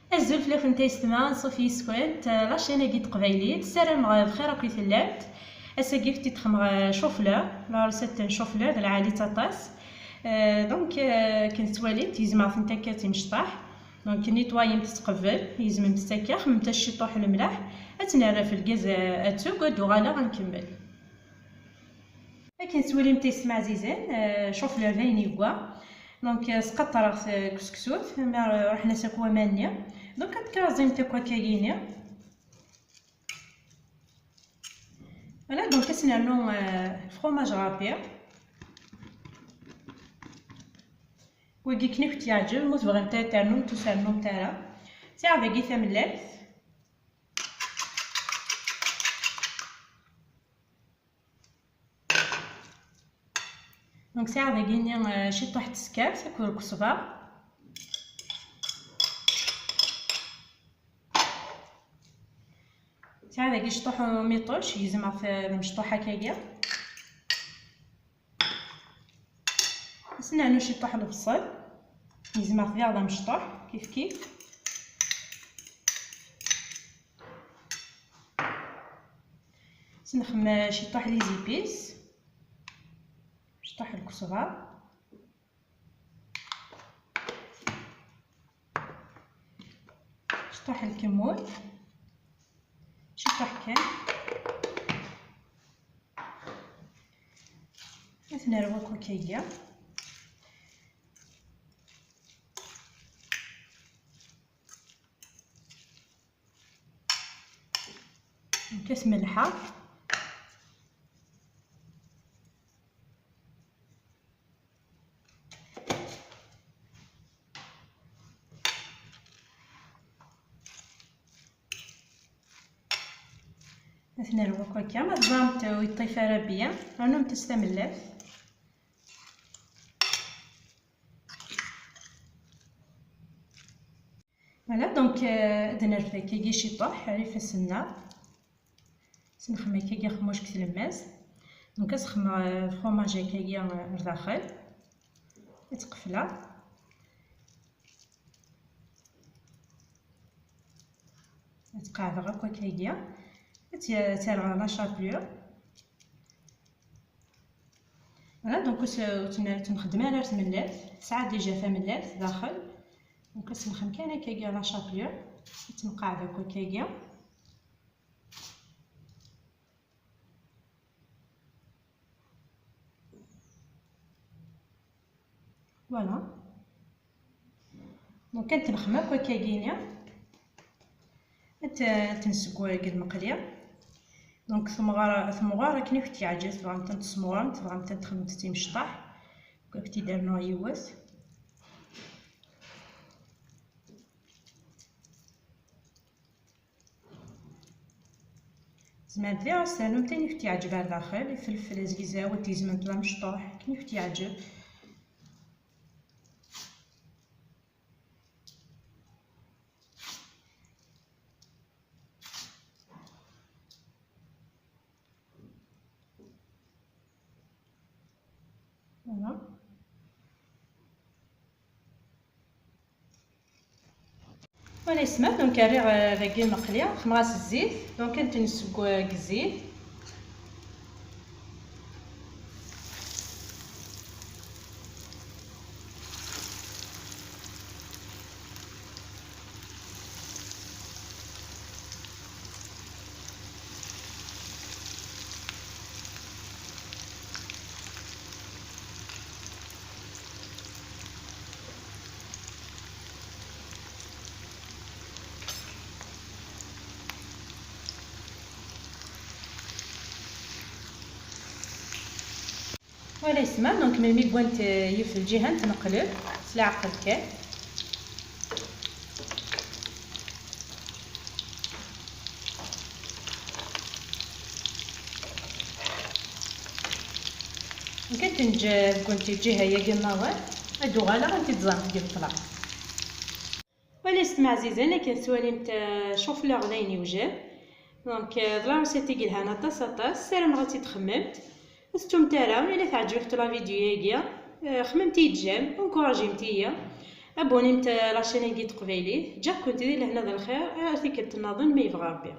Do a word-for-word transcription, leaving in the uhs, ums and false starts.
Azul fell-akent a yessetma, anṣuf yis-kent, eh, la chaîne-agi n teqbaylit, ssarameɣ, eh, bxir akk i tellamt. Ass-agi fti-d-xedmeɣ, eh, chou-fleur, la recette n chou-fleur d lɛali-tt aṭas. Eh, donc, eh, akken tettwalimt, gezmeɣ-tent akka d timecṭaḥ. Donc, nettoyemt-tt qbel, gezmemt-tt akka, xedmemt-as ciṭuḥ lemleḥ, ad tt-nerr ɣef lgaz, eh, ad teg, ad d-uɣaleɣ ad nkemmel. Akken tettwalimt a yessetma ɛzizen, eh, chou-fleur d ayen yegwa. Donc, eh, sqaṭreɣ-t, eh, deg useksut, ma ruḥen-as akk waman-nni. Donc, ad t-kraẓemt akk akkagi-nni. Voilà, donc ad s-nernu, eh, fromage râpé. Wagi akken i kent-yeɛǧeb, ma tebɣimt ad ternumt, ur ternumt ara. Sɛiɣ dagi tamellalt. Donc, sɛiɣ dagi-nni, eh, ciṭuḥ n teskart akked lkesber. Sɛiɣ dagi ciṭuḥ n umiṭuc, gezmeɣ-t d amecṭuḥ akkagi. Ad s-nernu ciṭuḥ n lebṣel, gezmeɣ-t diɣ d amecṭuḥ, kif kif. Ad s-nexdem ciṭuḥ les épices, ciṭuḥ n lkesber, ciṭuḥ n lkemmun, ciṭuḥ kan. Ad t-nerw akk akkagi. Nekk ad t-mellḥeɣ. Ad t-nerw akk akka, ma teẓramt ur yeṭṭif ara bya, rnumt-as tamellalt. Voilà, donc, euh, ad nerfed akkagi ciṭuḥ ar ifassen-nneɣ. Snexdem akkagi aqemmuc deg tlemmast. Donc, ad sxedmeɣ, euh, fromage akkagi, euh, ar daxel. Ad t-qefleɣ. Ad t-qeɛdeɣ akk akkagi. Ad t-, ad t-rreɣ la chapelure. Voilà, donc ur s-, ur ten-, ur t-nxeddem ara ar tmellalt, tesɛa déjà tamellalt daxel. Donc ad s-nexdem kan akkagi la chapelure, ad tt-nqeɛɛed akk akkagi. Voilà. Donc ad t-nexdem akk akkagi-ni. Ad t-, ad t-nesseww deg lmeqli. Donc temɣer, temɣer akken i kent-yeɛǧeb, tebɣamt ad t-tesmeɣremt, tebɣamt ad t-txedmemt d timecṭaḥ. Ad kent-id-rnuɣ yiwet. Tzemremt diɣ ad s-ternumt ayen i kent-yeɛǧeb ar daxel, ifelfel azegzaw, ad t-gezmemt d amecṭuḥ, akken i kent-yeɛǧeb. Voilà. Voilà, yesma, donc rriɣ, euh, dagi lmeqli, xemɣ-as zzit, donc ad t-nesseww, euh, deg zzit. Voilà yesma, donc melmi wwant, euh, yiwet lǧiha, ad tt-neqleb s leɛqel kan. Donc ad tent-neǧǧ, wwant lǧiha-agi n lawan, ad d-uɣaleɣ ad tent-id-ẓremt deg ṭṭlam. Wala s tmeɛzizin, akken tettwalimt, euh, chou-fleur d ayen yewjed. Donc, euh, d la recette i yelhan aṭas, aṭas. Ssarameɣ ad tt-id-txemmemt. Ur tettumt ara, ma yella teɛǧeb-ikent la vidéo-agi, euh, xemmemt-iyi-d j'aime, encouragemt-iyi. Abonnemt la chaîne-agi n teqbaylit. Ǧǧiɣ-kent di lehna d lxir, ar tikkelt nniḍen ma yebɣa Rebbi.